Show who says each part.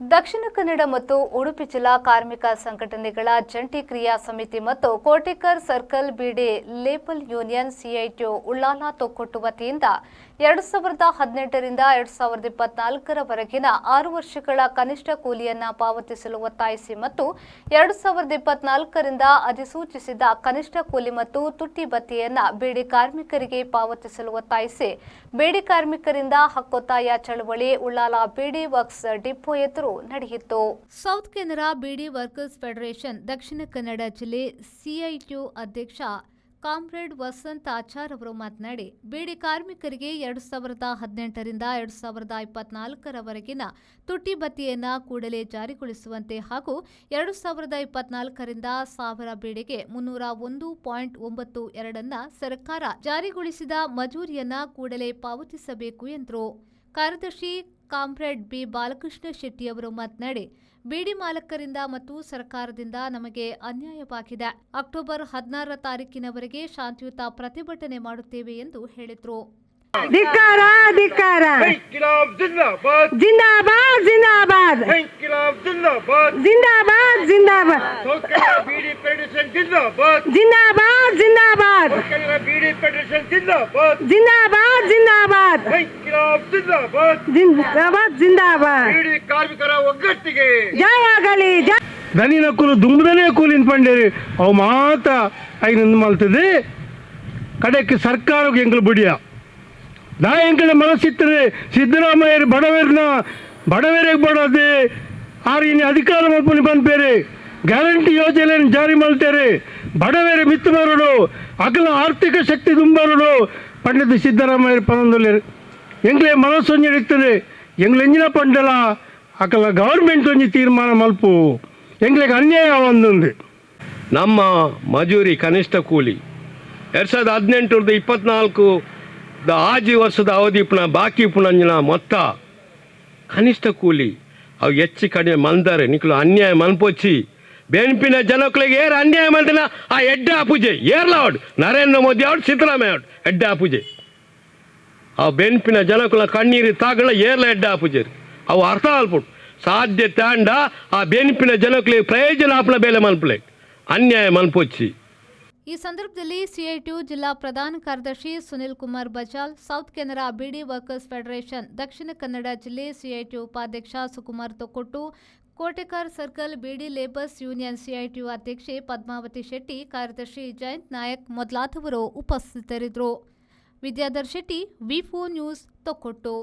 Speaker 1: ದಕ್ಷಿಣ ಕನ್ನಡ ಮತ್ತು ಉಡುಪಿ ಜಿಲ್ಲಾ ಕಾರ್ಮಿಕ ಸಂಘಟನೆಗಳ ಜಂಟಿ ಕ್ರಿಯಾ ಸಮಿತಿ ಮತ್ತು Kotekar circle beedi labour union CITU Ullal Thokkottu ವತಿಯಿಂದ 2018ರಿಂದ 2024ರವರೆಗಿನ 6 ವರ್ಷಗಳ ಕನಿಷ್ಠ ಕೂಲಿಯನ್ನ ಪಾವತಿಸಲು ಒತ್ತಾಯಿಸಿ ಮತ್ತು 2024ರಿಂದ ಅಧಿಸೂಚಿಸಿದ ಕನಿಷ್ಠ ಕೂಲಿ ಮತ್ತು ತುಟ್ಟಿ ಭತ್ಯೆಯನ್ನ ಬೀಡಿ ಕಾರ್ಮಿಕರಿಗೆ ಪಾವತಿಸಲು ಒತ್ತಾಯಿಸಿ ಬೀಡಿ ಕಾರ್ಮಿಕರಿಂದ ಹಕ್ಕೊತ್ತಾಯ ಚಳವಳಿ ಉಳ್ಳಾಲ ಬೀಡಿ ವರ್ಕ್ಸ್ ಡಿಪೋ ಎದುರು ನಡೆಯಿತು. South Canara beedi workers federation Dakshina Kannada ಜಿಲ್ಲೆ ಸಿಐಟಿಯು ಅಧ್ಯಕ್ಷ ಕಾಮ್ರೇಡ್ ವಸಂತ್ ಆಚಾರ್ ಅವರು ಮಾತನಾಡಿ, ಬೀಡಿ ಕಾರ್ಮಿಕರಿಗೆ 2018ರಿಂದ 2024ರವರೆಗಿನ ತುಟ್ಟಿ ಭತ್ಯೆಯನ್ನು ಕೂಡಲೇ ಜಾರಿಗೊಳಿಸುವಂತೆ ಹಾಗೂ 2024ರಿಂದ 1000 ಬೀಡಿಗೆ 301.92ನ್ನ ಸರ್ಕಾರ ಜಾರಿಗೊಳಿಸಿದ ಮಜೂರಿಯನ್ನ ಕೂಡಲೇ ಪಾವತಿಸಬೇಕು ಎಂದರು. ಕಾರ್ಯದರ್ಶಿ ಕಾಮ್ರೇಡ್ ಬಿ ಬಾಲಕೃಷ್ಣ ಶೆಟ್ಟಿಯವರು ಮಾತನಾಡಿ, ಬೀಡಿ ಮಾಲಕರಿಂದ ಮತ್ತು ಸರ್ಕಾರದಿಂದ ನಮಗೆ ಅನ್ಯಾಯವಾಗಿದೆ. ಅಕ್ಟೋಬರ್ 16ರ ತಾರೀಕಿನವರೆಗೆ ಶಾಂತಿಯುತ ಪ್ರತಿಭಟನೆ ಮಾಡುತ್ತೇವೆ ಎಂದು ಹೇಳಿದರು.
Speaker 2: ಧಿಕ್ಕಾರ, ಧಿಕ್ಕಾರ!
Speaker 3: ಇನ್ಕಿಲಾಬ್ ಜಿಂದಾಬಾದ್!
Speaker 2: ಜಿಂದಾಬಾದ್, ಜಿಂದಾಬಾದ್!
Speaker 3: ಇನ್ಕಿಲಾಬ್ ಜಿಂದಾಬಾದ್!
Speaker 2: ಜಿಂದಾಬಾದ್, ಜಿಂದಾಬಾದ್!
Speaker 3: ಸೌತ್ ಕೆನರಾ ಬೀಡಿ ಫೆಡರೇಷನ್ ಜಿಂದಾಬಾದ್!
Speaker 2: ಜಿಂದಾಬಾದ್, ಜಿಂದಾಬಾದ್!
Speaker 3: ಸೌತ್ ಕೆನರಾ ಬೀಡಿ ಫೆಡರೇಷನ್ ಜಿಂದಾಬಾದ್!
Speaker 2: ಜಿಂದಾಬಾದ್, ಜಿಂದಾಬಾದ್!
Speaker 3: ಇನ್ಕಿಲಾಬ್ ಜಿಂದಾಬಾದ್!
Speaker 2: ಜಿಂದಾಬಾದ್, ಜಿಂದಾಬಾದ್!
Speaker 3: ಬೀಡಿ ಕಾರ್ಮಿಕರ ಒಗ್ಗಟ್ಟಿಗೆ
Speaker 2: ಜಯವಾಗಲಿ, ಜಯ!
Speaker 4: ದನಿನ ಕೂಲು ದುಂಬುದನೇ ಕೂಲಿನ ಪಂಡೇರಿ ಅವು ಮಾತ ಐನ ಮಲ್ತದೆ. ಕಡೆಕ್ಕೆ ಸರ್ಕಾರಕ್ಕೆ ಎಂಕಲು ಬುಡಿಯ ದಾ ಎಂಕಲ ಮನಸ್ಸಿತ್ತದೆ. ಸಿದ್ದರಾಮಯ್ಯರು ಬಡವರನ್ನ ಬಡವರಿಗೆ ಬಡದೆ ಆರು ಇನ್ನು ಅಧಿಕಾರ ಮಲ್ಪುನಿ ಪನ್ಪೇರು. ಗ್ಯಾರಂಟಿ ಯೋಜನೆಯನ್ನು ಜಾರಿ ಮಲ್ತೇರೆ. ಬಡವರ ಮಿತ್ತು ಬರಡು, ಅಗಲ ಆರ್ಥಿಕ ಶಕ್ತಿ ದುಂಬರಡು ಪಂಡಿತ ಸಿದ್ದರಾಮಯ್ಯರು ಪನೊಂದುಲ್ಲೆರ್. ಎಂಕ್ಲೆ ಮನಸ್ಸೊಂಜಿ ಇರ್ತದೆ. ಎಂಗ್ಲ ಎಂಜಿನ ಪಂಡಲ ಅಕಲ ಗೌರ್ಮೆಂಟ್ ಒಂಜಿ ತೀರ್ಮಾನ ಮಲ್ಪು, ಎಂಕ್ಲೆಗ್ ಅನ್ಯಾಯ ಒಂದೊಂದು.
Speaker 5: ನಮ್ಮ ಮಜೂರಿ ಕನಿಷ್ಠ ಕೂಲಿ 2018ರ್ದು 24 the ಆಜಿ ವರ್ಷದ ಅವಧಿ ಪುನಃ ಬಾಕಿ ಪುನಂಜಿನ ಮೊತ್ತ ಕನಿಷ್ಠ ಕೂಲಿ ಅವು ಹೆಚ್ಚು ಕಡಿಮೆ ಮಂದರೆ ನಿಕ್ಲು ಅನ್ಯಾಯ ಮನ್ಪೊಚ್ಚಿ. ಬೆನ್ಪಿನ ಜನಕ್ಕಳಿಗೆ ಏರ್ ಅನ್ಯಾಯ ಮಂದಿನ ಆ ಎಡ್ಡೆ ಆಪುಜೆ. ಏರ್ಲ ಅವಡು, ನರೇಂದ್ರ ಮೋದಿ ಅವಡು, ಸಿದ್ದರಾಮಯ್ಯ ಅವಡು, ಎಡ್ಡೆ ಆಪುಜೆ. ಆ ಬೆನ್ಪಿನ ಜನಕುಲ ಕಣ್ಣೀರು ತಾಗಲ ಏರ್ಲ ಎಡ್ಡೆ ಆಪುಜೆ. ಅವು ಅರ್ಥ ಆಲ್ಪುಡು. ಸಾಧ್ಯತೆ ಆಂಡ ಆ ಬೆನ್ಪಿನ ಜನಕ್ಕಳಿಗೆ ಪ್ರಯೋಜನ ಆಪುನ ಬೇಲೆ ಮನ್ಪುಲೆ, ಅನ್ಯಾಯ ಮನ್ಪೊಚ್ಚಿ.
Speaker 1: ಈ ಸಂದರ್ಭದಲ್ಲಿ ಸಿಐಟಿಯು ಜಿಲ್ಲಾ ಪ್ರಧಾನ ಕಾರ್ಯದರ್ಶಿ Sunil Kumar Bajal, South Canara beedi workers federation Dakshina Kannada ಜಿಲ್ಲೆ ಸಿಐಟಿಯು ಉಪಾಧ್ಯಕ್ಷ Sukumar Thokkottu, Kotekar circle beedi labours union CITU ಅಧ್ಯಕ್ಷೆ ಪದ್ಮಾವತಿ ಶೆಟ್ಟಿ, ಕಾರ್ಯದರ್ಶಿ ಜಯಂತ್ ನಾಯಕ್ ಮೊದಲಾದವರು ಉಪಸ್ಥಿತರಿದ್ದರು. Vidyadhar Shetty, V News, Thokkottu.